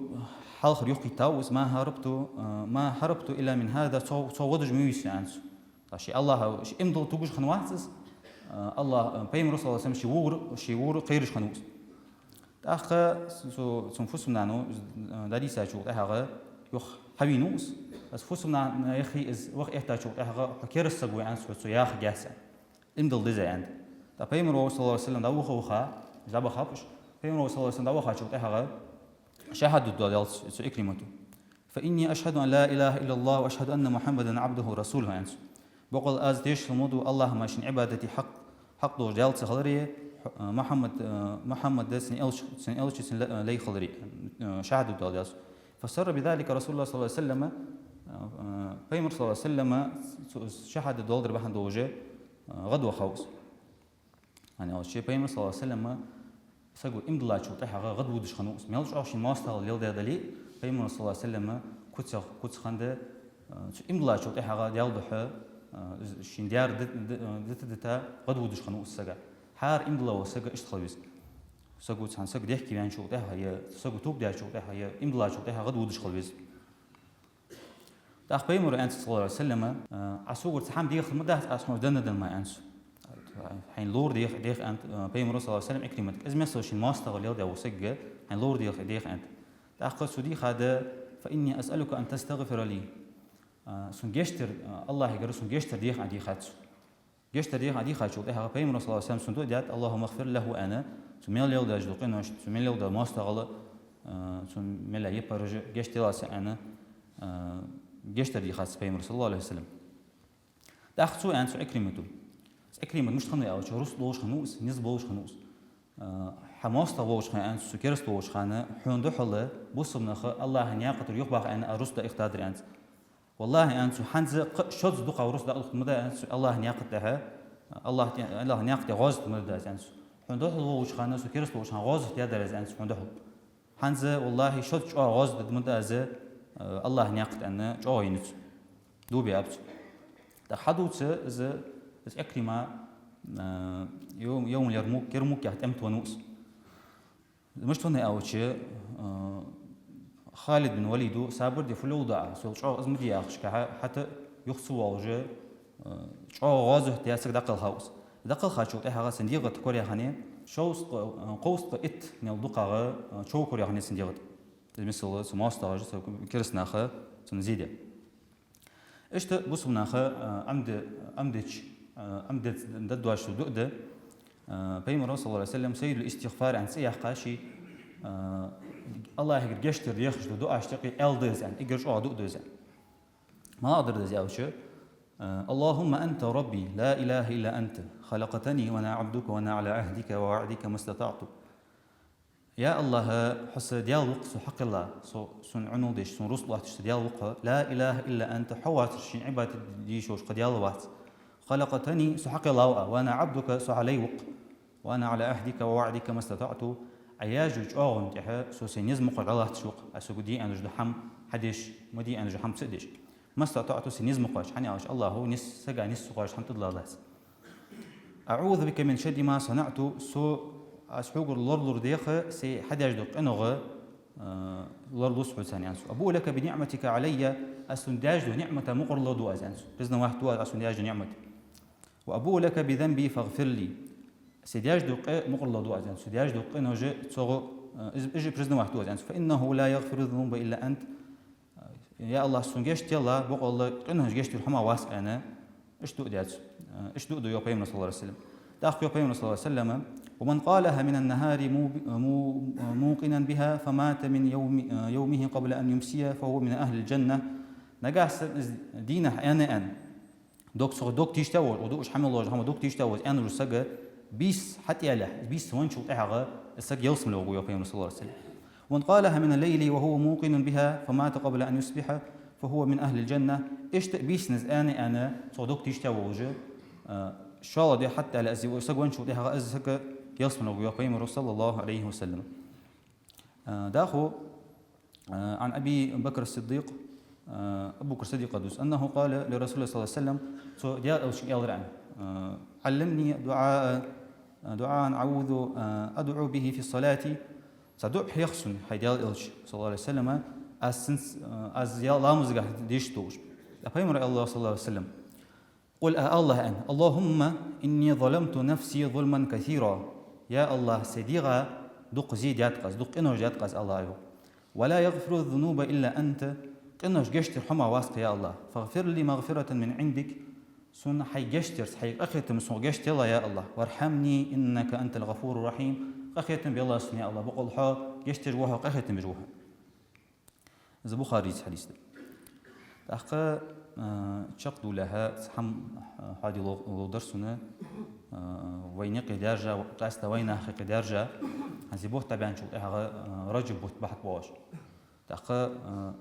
хьалхара юхакхийттав из: ما هربت, ما هربت إلا من هذا, цох, цох водаш ма вий со аьннад цо. ТӀаккха ший АллахӀа, ший иман дилла тугаш хиннавац из, АллахӀ, пайхамара, صلى الله عليه وسلم, ше вувр-, ше вувр кхераш хиннав из. ТӀаккха цу, цун фусам-нанас дӀадийцачул тӀехьагӀа юха хьавенав из. Из фусам-нана яхе из ваха эттачул тӀехьагӀа: хьо кераста саг ва аьннад цо, хьо цо яхаргьяц аьнна. Иман дилла деза аьннад. ТӀаккха пайхамар, صلى الله عليه وسلم, дӀаваха-ваха, из дӀабахаб уж. Пайхамар, صلى الله عليه وسلم, дӀавахачул тӀехьагӀа шахьадат доаладаьд цо Икримата: فإني أشهد أن لا إله إلا الله وأشهد أن محمدا عبده ورسوله аьннад цо. Боккъала аз тешал ма ду АллахӀ мара шийна Ӏибадате хьакъ, хьакъ долаш Даьла ца хиларе, Мухьаммад, Мухьаммад цун элча, цун элча, цун лай хиларе, шахьадат доаладаьд цо. فسر بذلك رسول الله صلى الله عليه وسلم, пайхамар, صلى الله عليه وسلم, цо шахьадат доаладар бахьан долаш гӀадвахав из. ХӀана аьлча, пайхамар, صلى الله عليه وسلم, саго иман диллачул тӀехьагӀа гӀадводаш хиннав из. Мел чӀоагӀа шийна моастагӀал леладаь дале а, пайхамар, صلى الله عليه وسلم, куцах куц хиннад, цо иман диллачул тӀехьагӀа Даьла духьа, из шийна даьр ди-, ди-, дита-дита гӀадводаш хиннав из саг. ХӀара иман дилла вола саг иштта хила веза. Саго цхьан сага дехке ваьнначул тӀехьагӀа, е саго тоба даьчул тӀехьагӀа, е иман диллачул тӀехьагӀа гӀадводаш хила веза. ТӀаккха пайхамара аьннад, صلى الله عليه وسلم: Ӏа согара цхьа хӀама дехар ма дац, аз хьона денна дар мара, аьннад цо. Хьайна ловр деха, деха, аьннад пайхамара, صلى الله عليه وسلم, Икриматага. Из мел шийна моастагӀал леладаь вола саг, хьайна ловр деха, деха, аьннад. ТӀаккха цо дийхад: فإني أسألك أن تستغفر لي. Сона гешт дар, АллахӀагара сона гешт дар деха аьнна дийхад цо. Гешт дар деха аьнна дийхачул тӀехьагӀа пайхамара, صلى الله عليه وسلم, цунна дуӀа даьд: اللهم اغفر له аьнна, цо мел леладаьча дола къинош, цо мел леладаь моастагӀал, цо мел яь яппараш гешт делахь цунна аьнна, гешт дар дийхад цо пайхамара, صلى الله عليه وسلم. ТӀаккха цо аьннад цу Икримата. Икримат мишта хиннав аьлча, рузкъа долаш хиннав из, низ болаш хиннав из. Хьа моастагӀа волча хана, аьннад цо, кераста волча хана, хьона духьала бусалба нах АллахӀа наькъа тӀара юхабаха аьнна, аз рузкъа дӀаихдадар, аьннад цо. ВаллахӀи, аьннад цо, хӀанз кхы а шозза дукхагӀа рузкъа дӀаалхьа ма дац, аьннад цо, АллахӀа наькъа тӀа, АллахӀа, АллахӀа наькъа тӀа гӀазот ма дац, аьннад цо. Хьона духьала волча хана, со кераста волча хана гӀазот даьдар аз, аьннад цо, хьона духьала. ХӀанз, валлахӀи, шозза чӀоагӀа гӀазот даьд ма дац аз, АллахӀа наькъа тӀа, аьнна, чӀоагӀа еннай цо. Дув биаб цо. ТӀаккха хьадувц из, из Икрима, йо-, йовмал Ярмук, Ярмук яхача тӀема тӀа веннав из. Мишта веннав аьлча, Халид бин Валида сабар де, фу леладу Ӏа, со чӀоагӀа из ма де яхаш, кхы хьа-, хӀаьта юха ца воалаш, чӀоагӀа гӀазот даь саг дӀакхелхав из. ДӀакхелхачул тӀехьагӀа цун дегӀа тӀа кораяь хиннай шовзткъа, кховзткъа итт мел дукхагӀа чов кораяь хиннай цун дегӀа тӀа. Из мисал, цу моастагӀаша, цу кераста наха цунна зе даь. Иштта бусалба наха Ӏомаде-, Ӏомадеча, Ӏомадеш даддош дуӀа да. Пайхамара, صلى الله عليه وسلم, سيد الاستغفار аьнна цӀи яьккхай ший, АллахӀагара гешт дар дехаш дола дуӀашта юкъе аьнна да из, аьнна, эггара чӀоагӀа дуӀа да из, аьнна. МалагӀа дар да из аьлча: اللهم أنت ربي لا إله إلا أنت خلقتني وأنا عبدك وأنا على عهدك ووعدك ما استطعت. Я АллахӀ, хьо са Даьла ва-кх, со хьакхелла, со, сона Ӏунал деш, сона рузкъа лоаттадеш са Даьла ва-кх хьо. لا إله إلا أنت, хьо воацар шийна Ӏибадат де йиш йолаш кхы Даьла вац. خلقتني, со хьакхеллав Ӏа, وأنا عبدك, со хьа лай ва-кх. وأنا على عهدك ووعدك ما استطعت. Ӏа яьча чӀоагӀон тӀехьа со сай низ мукъагӀа дӀалатташ ва-кх, Ӏа сога де аьнна дола хӀама хьадеш, ма де аьнна дола хӀама ца деш. ما استطعت, сай низ мукъагӀа, хӀана аьлча АллахӀа низ, сага низ ца кхоачаш хӀама тӀадилла дац. أعوذ بك من شر ما صنعت, со, аз хьогара лоралуш дех, сай хьадаьча дола къиношта лоралуш хьоца, аьннад цо. أبوء لك بنعمتك علي, Ӏа сона даьча долча ниӀмата мукъарло ду аз, аьннад цо. Признавать ду аз Ӏа сона даьча долча ниӀмата. وأبوء لك بذنبي فاغفر لي. Сай даьча дола къе мукъарло ду аз, аьннад цо. Даьча дола къинош цо, из, из признавать ду аз, аьннад цо. فإنه لا يغفر الذنوب إلا أنت. Я АллахӀ, сона гешт делахь, бокъонца къинош гешт дер хьо мара вац, аьнна, иштта дуӀа даьд цо. Иштта дуӀа да, йоах пайхамара, صلى الله عليه وسلم. ТӀаккха йоах пайхамара, صلى الله عليه وسلم: ومن قالها من النهار مو-, مو-, موقنا بها فمات من يوم-, يومه قبل أن يمسي فهو من أهل الجنة. Нагахьа санна из дийнахьа аьнна, аьнна, дог цох, дог тийша волаш, дуаш хӀама лоаш, хӀама дог тийша волаш аьнна волча сага, Бийса хьатӀаялалехь, бийса венначул тӀехьагӀа из саг ялсмале гӀоргва, йоах пайхамара, صلى الله عليه وسلم. ومن قالها من الليل وهو موقن بها فمات قبل أن يصبح فهو من أهل الجنة. Иштта бийсан из аьнна, аьнна, цо дог тийша волаш, а, шоллагӀа ди хьатӀаялалехь из саг венначул тӀехьагӀа из саг ялсмале гӀоргва, йоах пайхамара, صلى الله عليه وسلم. А, дӀахо, а, عن أبي بكر الصديق, а, Абу Бакр Сиддикъа дувц, أنه قال لرسول الله صلى الله عليه وسلم, цо Даьла элчанга аьлар аьнна, а: علمني دعاء، دعاء أعوذ، а، أدعو به في الصلاة. Цхьа дуӀа хьеха сона, хӀай Даьла элча, صلى الله عليه وسلم, аз цунца, а, аз я-, ламазагахь дешаш долаш. Ткъа пайхамара аьлар, صلى الله عليه وسلم: قل, а, АллахӀа аьнна: اللهم إني ظلمت نفسي ظلما كثيرا. Я АллахӀ, сай дегӀа дукха зе даьд-кх аз, дукха къинош даьд-кх аз, АллахӀ, йоах. ولا يغفر الذنوب إلا أنت. Къинош гешт дер хьо мара вац-кх, я АллахӀ. فاغفر لي مغفرة من عندك. Сона хьай гешт дарца, хьай къахетамца сох гешт делахь, я АллахӀ. وارحمني إنك أنت الغفور الرحيم. Къахетам белахь сона, я АллахӀ, бокъонца хьо гешт деш ва хьо, къахетам беш ва хьо. Из Бухарийс хьадис да. ТӀаккха, а, чакхдалалехь цхьа хӀама, а, хьоаде лов-, ловш дар сона, а, вайна юкъе даьржа, къаьстта вай наха юкъе даьржа, хӀанз из бутт дӀабаьнначул тӀехьагӀа, а, Раджаб бутт бахьан боагӀаш. ТӀаккха, а,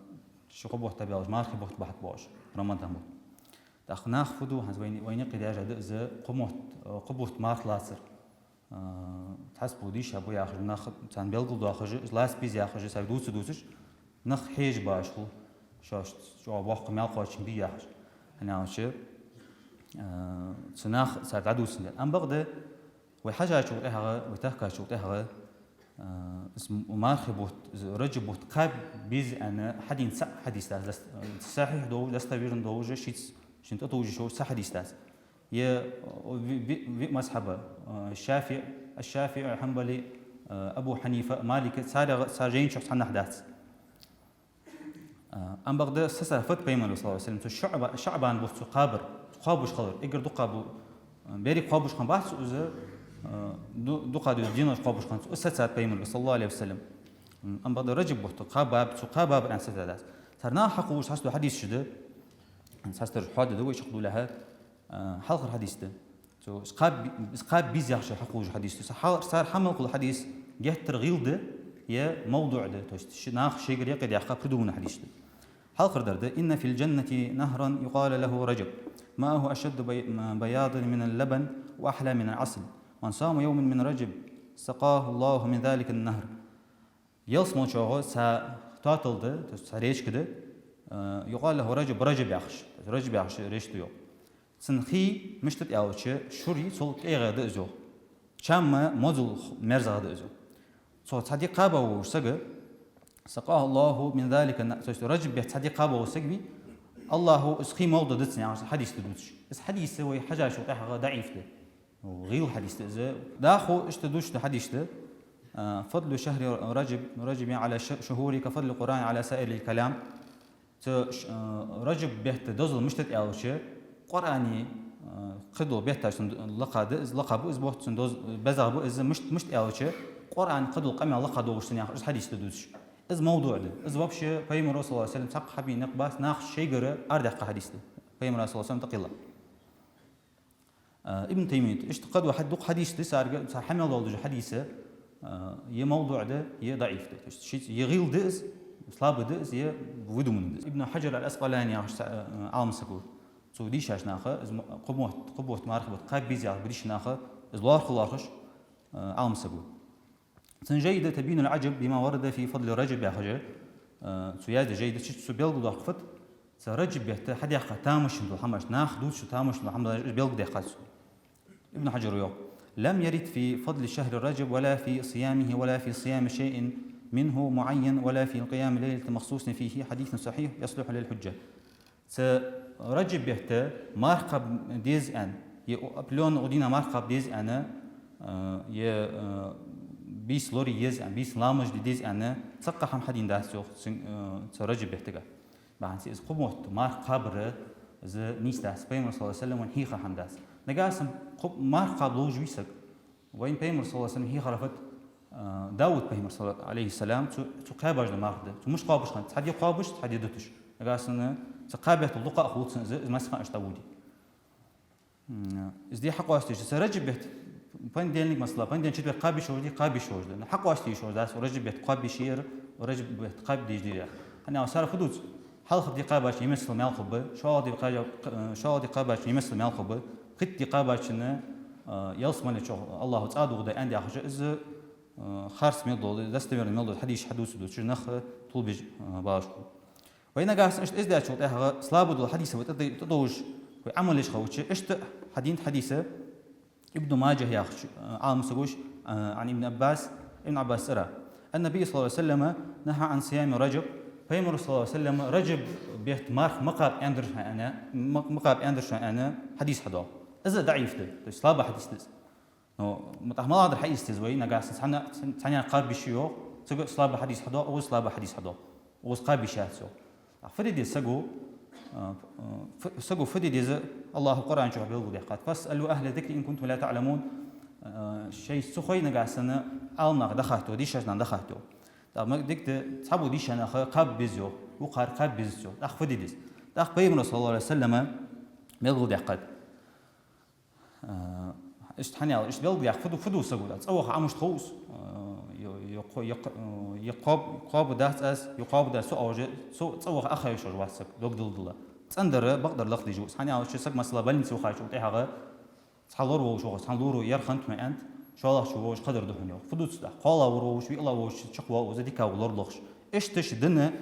ши-кхо бутт дӀабаьлча, мархий бутт бахьан боагӀаш, Рамадан бутт. ТӀаккха наха фу ду, хӀанз вайна, вайна юкъе даьржа да из кхо мотт, а, кхо бутт марха лацар. А, цхьацца бу дийша бу яхаш, нах царна белгалдоахаш, лаца беза яхаш, сага дувца дувцаш, нах хьежа башхул, шоаш чӀоагӀа боккха маьл кхоачаш бий яхаш. ХӀана аьлча, а, цу наха цар дӀадувцандаь. Ам бакъда, вай хьажачул тӀехьагӀа, вай тахкачул тӀехьагӀа, а, из мархий бутт, из Раджаб бутт кхаба беза аьнна хьадена цхьа хьадис дац, дас-, сахьихь долаш, достоверно долаш, шийца, шийна тӀатовжаш йола цхьа хьадис дац. Е, о, ви-, ви-, виъ мазхӀаба, а, ШафиӀ, ШафиӀи, Хьанбали, а, Абу Хьанифа, Малика, царех, цар жайнашка цхьаннахьа дац. А, ам бакъда сацар фуд пайхамара, صلى الله عليه وسلم, цу ШаӀба-, ШаӀбан бутт цо кхабар, цо кхоабаш хилар. Эггара дукха бу, а, беррига кхоабаш хиннабац цо из, а, ду-, дукха деза денош кхоабаш хиннад цо, из сацад пайхамарга, صلى الله عليه وسلم. М, ам бакъда Раджаб бутт кхаба-, цо кхабабар аьнна сацадац. Цар наха хьакхувш хьаста хьадисаш да, цхьацца хьоаде да вай чакхдалалехь, а, хьалхара хьадис да. Цо из кхаба-, из кхаба беза яхаш хьакхувш хьадис да. Цар хьал-, цар хьа мел хул хьадис геттара гӀийла да, е мавдуӀ да, то есть ши-, наха шоайгара юкъе даьккха придуманный хьадис да. Хьалхардар да: إن في الجنة نهرا يقال له رجب، ماؤه أشد بي-، بياضا من اللبن وأحلى من العسل، من صام يوما من رجب سقاه الله من ذلك النهر. Ялсмале чӀоагӀа цхьа тоатал да, то есть цхьа речка да, а, يقال له رجب, Раджаб яхаш, Раджаб яхаш речка да, йоах. Цун хий мишта да аьлча, шура цул кӀайгӀа да из, йоах. Чам мозал мерзагӀа да из, йоах. Цо цхьа ди кхаба волча сага, سقاه الله من ذلك الن-, то есть Раджаб бетта цхьа ди кхаба вола саг вий, АллахӀа из хий мел дергда цунна, яхаш хьадис да дувцаш. Из хьадис вай хьажачул тӀехьагӀа даӀиф да. ГӀийла хьадис да из. ДӀахо иштта дувцаш да хьадис да, а, فضل شهر رجب، رجب على ش-، الشهور كفضل القرآن على سائر الكلام. Цу ш-, а, Раджаб бетта дозал мишта да аьлча, Къуръана, а, кхыдола бетташта лакха да из, лакха ба из бутт, цун доз-, безагӀа ба из, мишт-, мишта аьлча, Къуръана кхыдола къамаьл лакха долаш цунна, яхаш, из хьадис да дувцаш. Из мавдуӀ да. Из вообще пайхамара, صلى الله عليه وسلم, цхьаккха хьабена никъ бац, наха шоайгара арадаьккха хьадис да. Пайхамара, صلى الله عليه وسلم, тӀакхелла. А, Ибн Таймийята иштта кхыдола хьад-, дукха хьадис да, царга, цар хьа мел долаш дола хьадис, а, е мавдуӀ да, е даӀиф да. То есть шийца е гӀийла да из, слабый да из, е выдуманный да из. Ибн Хьаджар аль-Аскъалани яхаш цхьа, а, Ӏалам саг ва. Цо дийшача наха, из м-, кхо мотт, кхо бутт мархий бутт кхаба беза яхаш дийшача наха, из лоархӀа лоархӀаш, а, Ӏалам саг ва. Цун жай да تبيين العجب بما ورد في فضل رجب яхаш, а, цо яздаь жай да, чу цо белгалдоаккх фуд, цу Раджаб бетта хьадаьккха тамашийна дола хӀамаш, наха дувцаш тамашийна дола хӀамаш белгалдаьккхад цо. Ибн Хьаджара йоах: لم يرد في فضل شهر رجب ولا في صيامه ولا في صيام شيء منه معين ولا في قيام ليلة مخصوص فيه حديث صحيح يصلح للحجة. Цу Раджаб бетта марха кхаба деза аьнна, е определённый дийнахьа марха кхаба деза аьнна, а, е, а, бийса лораде еза аьнна, бийсан ламаз де деза аьнна, цхьаккха хӀама хьадена дац, йоах, цу, а, цу Раджаб беттага. Бахьанца из кхо мотт марха кхабар, из нийса дац, пайхамара, صلى الله عليه وسلم, вайна хьийха хӀама дац. Нагахьа санна кхо марха кхаба ловш вий саг, вайна пайхамара, صلى الله عليه وسلم, хьийхар фуд, а, Дауд пайхамар, صلى-, عليه السلام, цо, цо кхаьбаш дола марха да. Цо мишта кхоабаш хиннад, цхьа ди кхоабаш, цхьа ди дуташ. Нагахьа санна цу кхаба бетта лакха а хул цун из, из массахана иштта дӀаводе. М, из ди хьакъоасташ, цу Раджаб бетта Понедельник, масала, понедельник, четверг кхаба йиш йолаш дий, кхаба йиш йолаш да. Ну, хьакъоастаде йиш йолаш дац, Раджаб бетта кхаба йиш йолаш дий, Раджаб бетта кхаба деш дий яхаш. ХӀана аьлча цар фу дувц? Хьалхара ди кхаьбача Ӏимерсал маьл хургба, шоллагӀа ди кхаьбача, шоллагӀа ди кхаьбача Ӏимерсал маьл хургба, пхийтта ди кхаьбачоа, э, ялсмале чу АллахӀа цӀа дувгӀа да аьнна яхаш, из, э, харц мел дола, достоверно мел дола хьадисаш хьадувцаргда, цу нах тилабеш, э, башху. Вай нагахьа санна иштта из даьчул тӀехьагӀа слабо дола хьадисаш вай тӀа-, тӀадовш, вай Ӏамал еш хилча, иштта хьадена хьадис Ибн Маджахь яхача, э, Ӏаламсаго, э, عن ابن عباس, Ибн Ӏаббаса цӀерагӀа. أن النبي صلى الله عليه وسلم نهى عن صيام رجب. Пайхамара, صلى الله عليه وسلم, Раджаб бетта марха ма кхаба аьннадар шоана аьнна, ма, ма кхаба аьннадар шоана аьнна хьадис хьадоагӀа. Из даӀиф да, то есть слабо хьадис да из. Но ма тӀаккха малагӀа дар хьаэца деза вай, нагахьа санна цхьан, цхьанне кхаба йиш йоах, цунга слабо хьадис хьадоагӀа, укхаза слабо хьадис хьадоагӀа. Укхаза кхаба йиш яц йоах. ТӀаккха фу де деза саго, э, фу, саго фу де деза, АллахӀа Къуръан чу белгалдаьккхад: «فاسألوا أهل الذكر إن كنتم لا تعلمون». Э, шоашца ца хой, нагахьа санна Ӏаламнаха дӀахатта, дийшача наха дӀахатта. ТӀаккха ма дика да, цхьаболча дийшача наха кхаба беза йоах, вокхар кхаба безац йоах. ТӀаккха фу де деза? ТӀаккха Пайхамара, صلى الله عليه وسلم, белгалдаьккхад. Э, иштта хӀана аьлча, иштта белгалъяь фу ду, фу ду саго, цӀаваха Ӏа мишта ховш, э, е, е кхо-, е кх-, э, е кхоб-, кхоабаш дац аз, е кхоабаш дац со, а уже со цӀаваха Ӏа хайша вац саг, дог дилла-дилла. ЦӀенадар, бакъдар лакхдеш ва из. ХӀана аьлча саг, масала, больнице вахачул тӀехьагӀа цхьа лор волаш ваха, цхьан лоро яр хиннад хьона аьнна, шоллагӀчо волаш кхадар да хьона йоах. Фу дувц тӀаккха? КхоалагӀа вар волаш, виълагӀа волаш чакхвоал, из дика вар лорлохаш. Иштта ший дин,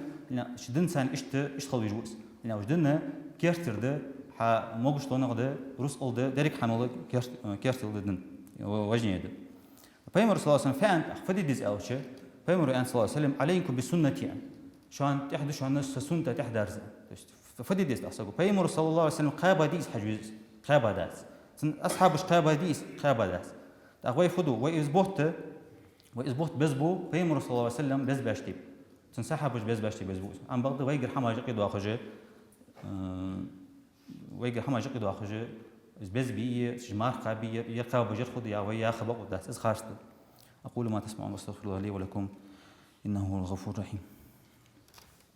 ший динца иштта, иштта хила везаш ва из. ХӀана аьлча дин керттера да, хьа могашалонах да, рузкъал да, деррига хӀамал керт-, керттера да дин. Ва-, важнее да. Пайхамара, صلى الله عليه وسلم, фу аьннад, фу де деза аьлча, Пайхамара аьннад, صلى الله عليه وسلم: «عليكم بسنتي». Шоана тӀехьа да шоана са суннат тӀехьа дарза. То есть фу де деза тӀаккха саго? Пайхамара, صلى الله عليه وسلم, кхаьба дий из, хьажа веза из? Кхаьба дац. Цун асхьабаша кхаьба дий из? Кхаьба дац. ТӀаккха вай фу ду? Вай из бутт, вай из бутт безбу Пайхамара, صلى الله عليه وسلم, безбеш тайпа. Цун асхьабаша безбеш тайпа безбу из. Амма бакъда вайгара хӀамаш юкъедоахаш, э, вайгара хӀамаш юкъедоахаш, из безбе а, цу чу марха кхаба а, е кхаьбача ер хургда яха вай яха бакъ дац, из харц да. أقول ما تسمعون وأستغفر الله لي ولكم إنه هو الغفور الرحيم.